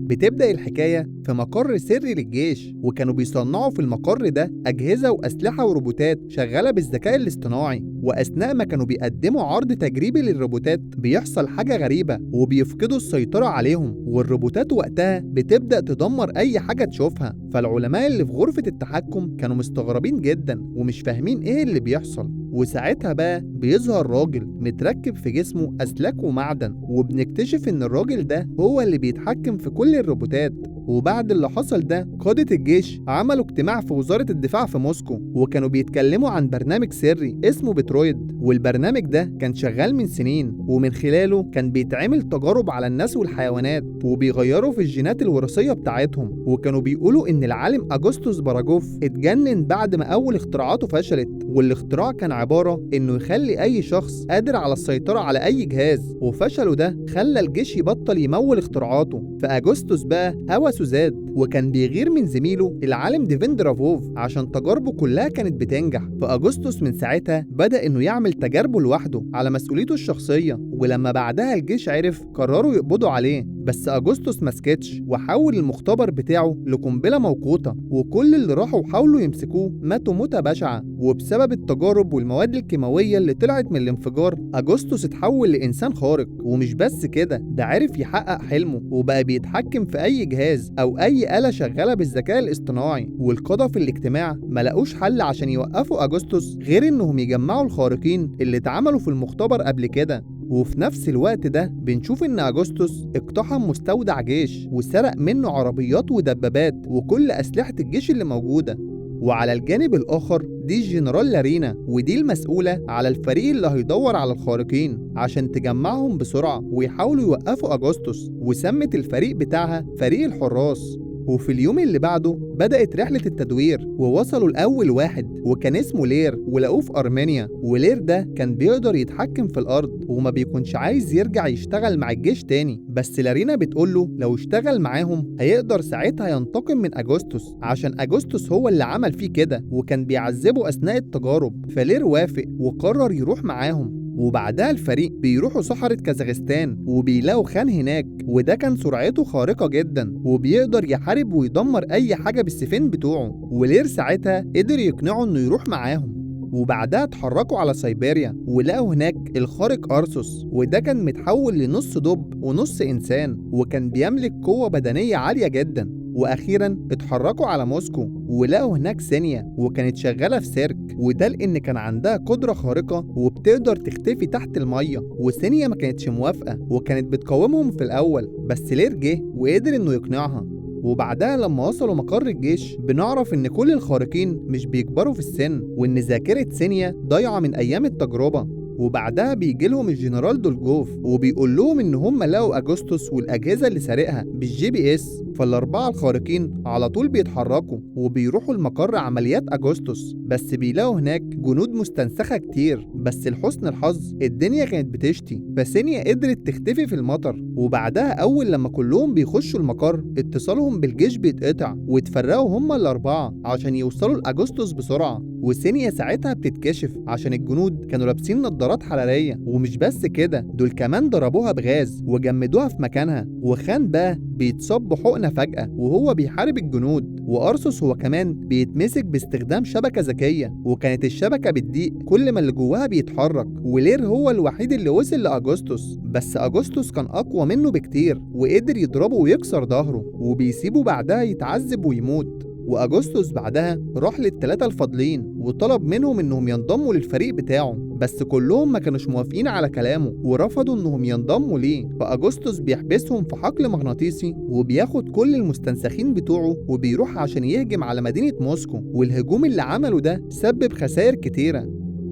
بتبدأ الحكاية في مقر سري للجيش، وكانوا بيصنعوا في المقر ده أجهزة وأسلحة وروبوتات شغالة بالذكاء الاصطناعي. وأثناء ما كانوا بيقدموا عرض تجريبي للروبوتات بيحصل حاجة غريبة وبيفقدوا السيطرة عليهم، والروبوتات وقتها بتبدأ تدمر أي حاجة تشوفها. فالعلماء اللي في غرفة التحكم كانوا مستغربين جدا ومش فاهمين إيه اللي بيحصل. وساعتها بقى بيظهر راجل متركب في جسمه أسلاك ومعدن، وبنكتشف إن الراجل ده هو اللي بيتحكم في كل الروبوتات. وبعد اللي حصل ده قادة الجيش عملوا اجتماع في وزارة الدفاع في موسكو، وكانوا بيتكلموا عن برنامج سري اسمه بترويد. والبرنامج ده كان شغال من سنين، ومن خلاله كان بيتعمل تجارب على الناس والحيوانات وبيغيروا في الجينات الوراثية بتاعتهم. وكانوا بيقولوا إن العالم أجوستوس باراجوف اتجنن بعد ما أول اختراعاته فشلت، والاختراع كان عبارة إنه يخلي أي شخص قادر على السيطرة على أي جهاز، وفشله ده خلى الجيش يبطل يمول اختراعاته. فأجوستوس بقى هوسه زاد، وكان بيغير من زميله العالم ديفندرافوف عشان تجاربه كلها كانت بتنجح. فأجوستوس من ساعتها بدأ إنه يعمل تجاربه لوحده على مسؤوليته الشخصية، ولما بعدها الجيش عرف قرروا يقبضوا عليه. بس أجوستوس مسكتش وحول المختبر بتاعه لقنبلة موقوتة، وكل اللي راحوا وحاولوا يمسكوه ماتوا موتة بشعة. وبسبب التجارب والمواد الكيماوية اللي طلعت من الانفجار أجوستوس اتحول لإنسان خارق. ومش بس كده، ده عرف يحقق حلمه وبقى بيتحكم في أي جهاز أو أي آلة شغالة بالذكاء الاصطناعي. والقادة في الاجتماع ما لقوش حل عشان يوقفوا أجوستوس غير إنهم يجمعوا الخارقين اللي اتعملوا في المختبر قبل كده. وفي نفس الوقت ده بنشوف إن أجوستوس اقتحم مستودع جيش وسرق منه عربيات ودبابات وكل أسلحة الجيش اللي موجودة. وعلى الجانب الآخر دي الجنرال لارينا، ودي المسؤولة على الفريق اللي هيدور على الخارقين عشان تجمعهم بسرعة ويحاولوا يوقفوا أجوستوس، وسمت الفريق بتاعها فريق الحراس. وفي اليوم اللي بعده بدأت رحلة التدوير، ووصلوا لأول واحد وكان اسمه لير، ولقوه في أرمينيا. ولير ده كان بيقدر يتحكم في الأرض وما بيكونش عايز يرجع يشتغل مع الجيش تاني، بس لارينا بتقوله لو اشتغل معاهم هيقدر ساعتها ينتقم من أجوستوس عشان أجوستوس هو اللي عمل فيه كده وكان بيعذبه أثناء التجارب. فلير وافق وقرر يروح معاهم. وبعدها الفريق بيروحوا صحراء كازاخستان وبيلاقوا خان هناك، وده كان سرعته خارقة جدا وبيقدر يحارب ويدمر أي حاجة بالسيفين بتوعه. ولير ساعتها قدر يقنعه إنه يروح معاهم. وبعدها اتحركوا على سيبيريا ولقوا هناك الخارق أرسوس، وده كان متحول لنص دب ونص إنسان وكان بيملك قوة بدنية عالية جدا. وأخيرا اتحركوا على موسكو ولقوا هناك سينيا، وكانت شغالة في سيرك، وده لأن كان عندها قدرة خارقة وبتقدر تختفي تحت المية. وسينيا ما كانتش موافقة وكانت بتقاومهم في الأول، بس لير جه وقدر إنه يقنعها. وبعدها لما وصلوا مقر الجيش بنعرف إن كل الخارقين مش بيكبروا في السن، وإن ذاكرة سينيا ضايعة من أيام التجربة. وبعدها بيجي لهم الجنرال دولجوف وبيقول لهم ان هم لقوا اجوستوس والاجهزه اللي سارقها بال GPS. فالاربعه الخارقين على طول بيتحركوا وبيروحوا لمقر عمليات اجوستوس، بس بيلاقوا هناك جنود مستنسخه كتير. بس لحسن الحظ الدنيا كانت بتشتي، فسينيا قدرت تختفي في المطر. وبعدها اول لما كلهم بيخشوا المقر اتصالهم بالجيش بيتقطع واتفرقوا هم الاربعه عشان يوصلوا لاجوستوس بسرعه. وسينيا ساعتها بتتكشف عشان الجنود كانوا لابسين نظارات حرارية، ومش بس كده دول كمان ضربوها بغاز وجمدوها في مكانها. وخان بقى بيتصاب بحقنة فجأة وهو بيحارب الجنود، وأرسوس هو كمان بيتمسك باستخدام شبكة ذكية، وكانت الشبكة بتضيق كل ما اللي جواها بيتحرك. ولير هو الوحيد اللي وصل لأجوستوس، بس أجوستوس كان أقوى منه بكتير وقدر يضربه ويكسر ظهره، وبيسيبه بعدها يتعذب ويموت. وأجوستوس بعدها راح للثلاثة الفاضلين وطلب منهم إنهم ينضموا للفريق بتاعه، بس كلهم ما كانوش موافقين على كلامه ورفضوا إنهم ينضموا ليه. فأجوستوس بيحبسهم في حقل مغناطيسي وبياخد كل المستنسخين بتوعه وبيروح عشان يهجم على مدينة موسكو، والهجوم اللي عمله ده سبب خسائر كتيرة.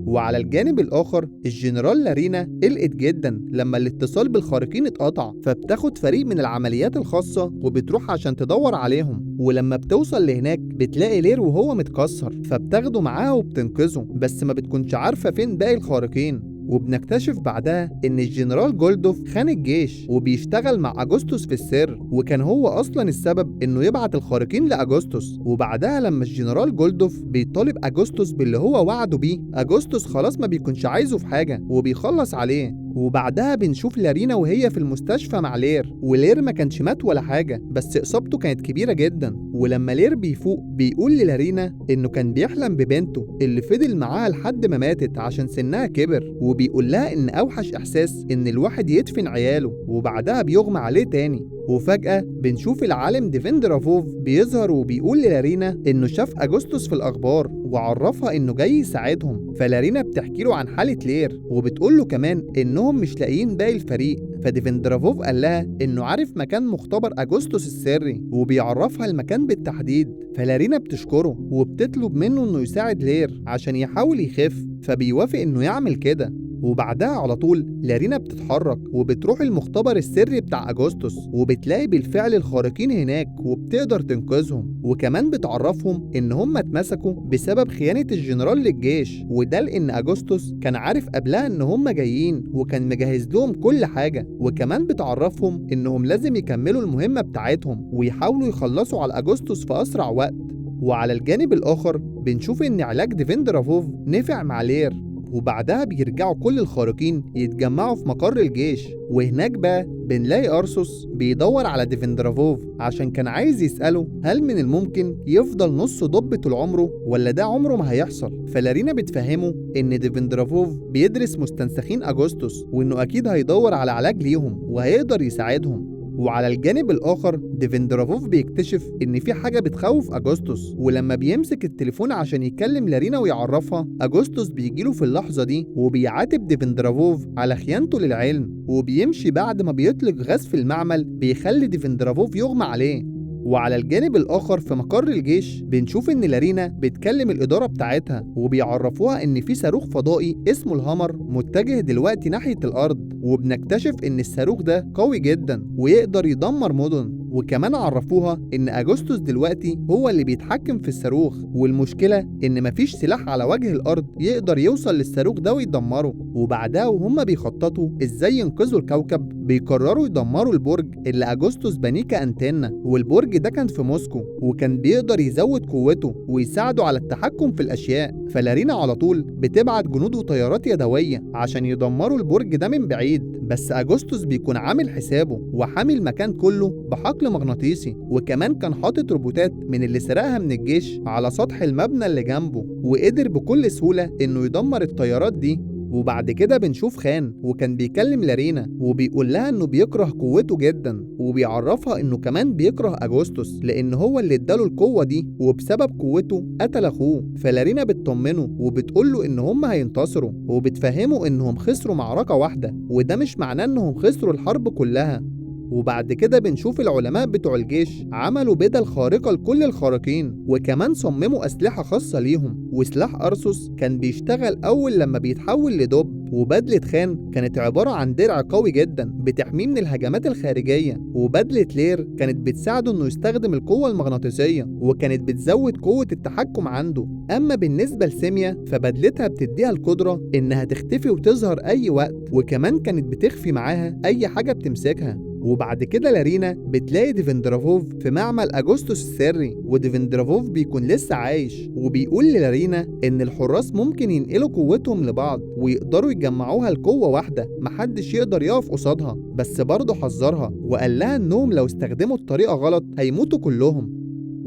وعلى الجانب الآخر الجنرال لارينا قلقت جدا لما الاتصال بالخارقين اتقطع، فبتاخد فريق من العمليات الخاصة وبتروح عشان تدور عليهم. ولما بتوصل لهناك بتلاقي لير وهو متكسر، فبتاخده معاها وبتنقذه، بس ما بتكونش عارفة فين باقي الخارقين. وبنكتشف بعدها إن الجنرال جولدوف خان الجيش وبيشتغل مع أجوستوس في السر، وكان هو أصلا السبب إنه يبعت الخارقين لأجوستوس. وبعدها لما الجنرال جولدوف بيطالب أجوستوس باللي هو وعده بيه، أجوستوس خلاص ما بيكونش عايزه في حاجة وبيخلص عليه. وبعدها بنشوف لارينا وهي في المستشفى مع لير، ولير ما كانش مات ولا حاجة بس إصابته كانت كبيرة جدا. ولما لير بيفوق بيقول للارينا إنه كان بيحلم ببنته اللي فضل معاها لحد ما ماتت عشان سنها كبر، وبيقول لها إن أوحش إحساس إن الواحد يدفن عياله، وبعدها بيغمى عليه تاني. وفجأة بنشوف العالم ديفندرافوف بيظهر وبيقول للارينا إنه شاف أجوستوس في الأخبار وعرفها إنه جاي يساعدهم. فلارينا بتحكي له عن حالة لير وبتقول له كمان إنهم مش لاقيين باقي الفريق. فديفندرافوف قال لها إنه عارف مكان مختبر أجوستوس السري وبيعرفها المكان بالتحديد. فلارينا بتشكره وبتطلب منه إنه يساعد لير عشان يحاول يخف، فبيوافق إنه يعمل كده. وبعدها على طول لارينا بتتحرك وبتروح المختبر السري بتاع أجوستوس، وبتلاقي بالفعل الخارقين هناك وبتقدر تنقذهم، وكمان بتعرفهم إن هم اتمسكوا بسبب خيانة الجنرال للجيش، وده لأن أجوستوس كان عارف قبلها إن هم جايين وكان مجهز لهم كل حاجة. وكمان بتعرفهم إنهم لازم يكملوا المهمة بتاعتهم ويحاولوا يخلصوا على أجوستوس في أسرع وقت. وعلى الجانب الآخر بنشوف إن علاج ديفندرافوف نفع مع لير، وبعدها بيرجعوا كل الخارقين يتجمعوا في مقر الجيش. وهناك بقى بنلاقي أرسوس بيدور على ديفندرافوف عشان كان عايز يسأله هل من الممكن يفضل نص دب طول عمره ولا ده عمره ما هيحصل. فلارينا بتفهمه إن ديفندرافوف بيدرس مستنسخين أجوستوس وإنه أكيد هيدور على علاج ليهم وهيقدر يساعدهم. وعلى الجانب الآخر ديفندرافوف بيكتشف إن في حاجة بتخوف أجوستوس، ولما بيمسك التليفون عشان يكلم لارينا ويعرفها، أجوستوس بيجيله في اللحظة دي وبيعاتب ديفندرافوف على خيانته للعلم، وبيمشي بعد ما بيطلق غاز في المعمل بيخلي ديفندرافوف يغمى عليه. وعلى الجانب الآخر في مقر الجيش بنشوف إن لارينا بتكلم الإدارة بتاعتها وبيعرفوها إن في صاروخ فضائي اسمه الهامر متجه دلوقتي ناحية الأرض، وبنكتشف إن الصاروخ ده قوي جدا ويقدر يدمر مدن. وكمان عرفوها إن أجوستوس دلوقتي هو اللي بيتحكم في الصاروخ، والمشكلة إن مفيش سلاح على وجه الأرض يقدر يوصل للصاروخ ده ويدمره. وبعدها وهم بيخططوا إزاي ينقذوا الكوكب بيقرروا يدمروا البرج اللي أجوستوس بنيه كأنتنة، والبرج ده كان في موسكو وكان بيقدر يزود قوته ويساعده على التحكم في الأشياء. فلارينا على طول بتبعت جنود وطيارات يدوية عشان يدمروا البرج ده من بعيد، بس أجوستوس بيكون عامل حسابه وحامي المكان كله بحقل مغناطيسي، وكمان كان حاطط روبوتات من اللي سرقها من الجيش على سطح المبنى اللي جنبه، وقدر بكل سهولة إنه يدمر الطيارات دي. وبعد كده بنشوف خان وكان بيكلم لارينا وبيقول لها انه بيكره قوته جدا، وبيعرفها انه كمان بيكره اجوستوس لان هو اللي اداله القوة دي وبسبب قوته قتل اخوه. فلارينا بتطمنه وبتقول له ان هم هينتصروا، وبتفهمه انهم خسروا معركة واحدة وده مش معناه انهم خسروا الحرب كلها. وبعد كده بنشوف العلماء بتوع الجيش عملوا بدل خارقة لكل الخارقين، وكمان صمموا أسلحة خاصة ليهم. وسلاح أرسوس كان بيشتغل أول لما بيتحول لدب، وبدلة خان كانت عبارة عن درع قوي جدا بتحميه من الهجمات الخارجية، وبدلة لير كانت بتساعده إنه يستخدم القوة المغناطيسية وكانت بتزود قوة التحكم عنده. أما بالنسبة لسيميا فبدلتها بتديها القدرة إنها تختفي وتظهر أي وقت، وكمان كانت بتخفي معاها أي حاجة بتمسكها. وبعد كده لارينا بتلاقي ديفندرافوف في معمل أجوستوس السري، وديفندرافوف بيكون لسه عايش، وبيقول للارينا إن الحراس ممكن ينقلوا قوتهم لبعض ويقدروا يجمعوها لقوة واحدة محدش يقدر يقف قصادها، بس برضه حذرها وقال لها إنهم لو استخدموا الطريقة غلط هيموتوا كلهم.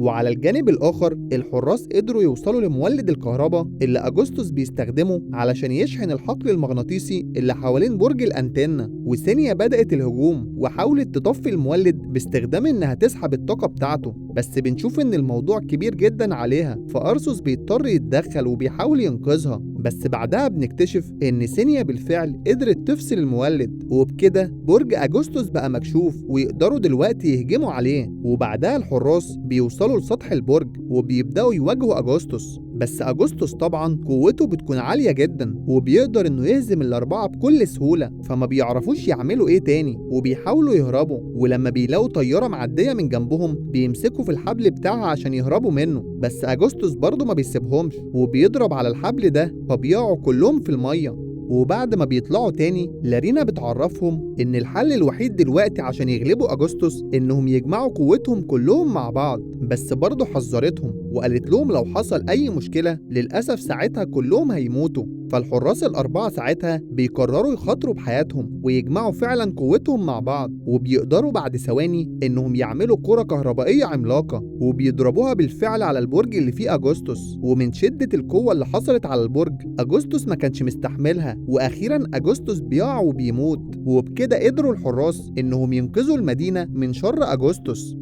وعلى الجانب الآخر الحراس قدروا يوصلوا لمولد الكهرباء اللي أجوستوس بيستخدمه علشان يشحن الحقل المغناطيسي اللي حوالين برج الأنتنة، وسينيا بدأت الهجوم وحاولت تطفي المولد باستخدام إنها تسحب الطاقة بتاعته، بس بنشوف إن الموضوع كبير جدا عليها، فأرسوس بيضطر يتدخل وبيحاول ينقذها، بس بعدها بنكتشف إن سينيا بالفعل قدرت تفصل المولد، وبكده برج أجوستوس بقى مكشوف ويقدروا دلوقتي يهجموا عليه. وبعدها الحراس بيوصلوا لسطح البرج وبيبدأوا يواجهوا أجوستوس، بس أجوستوس طبعا قوته بتكون عالية جدا وبيقدر إنه يهزم الأربعة بكل سهولة، فما بيعرفوش يعملوا إيه تاني وبيحاولوا يهربوا، ولما بيلاقوا طيارة معدية من جنبهم بيمسكوا في الحبل بتاعها عشان يهربوا منه، بس أجوستوس برضه ما بيسيبهمش وبيضرب على الحبل ده فبيقعوا كلهم في المية. وبعد ما بيطلعوا تاني لارينا بتعرفهم إن الحل الوحيد دلوقتي عشان يغلبوا أجوستوس إنهم يجمعوا قوتهم كلهم مع بعض، بس برضه حذرتهم وقالت لهم لو حصل أي مشكلة للأسف ساعتها كلهم هيموتوا. فالحراس الأربعة ساعتها بيقرروا يخاطروا بحياتهم ويجمعوا فعلا قوتهم مع بعض، وبيقدروا بعد ثواني إنهم يعملوا كرة كهربائية عملاقة وبيضربوها بالفعل على البرج اللي فيه أجوستوس. ومن شدة القوة اللي حصلت على البرج أجوستوس ما كانش مستحملها، وأخيرا أجوستوس بيقع وبيموت. وبكده قدروا الحراس إنهم ينقذوا المدينة من شر أجوستوس.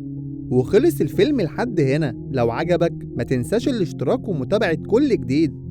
وخلص الفيلم لحد هنا. لو عجبك ما تنساش الاشتراك ومتابعة كل جديد.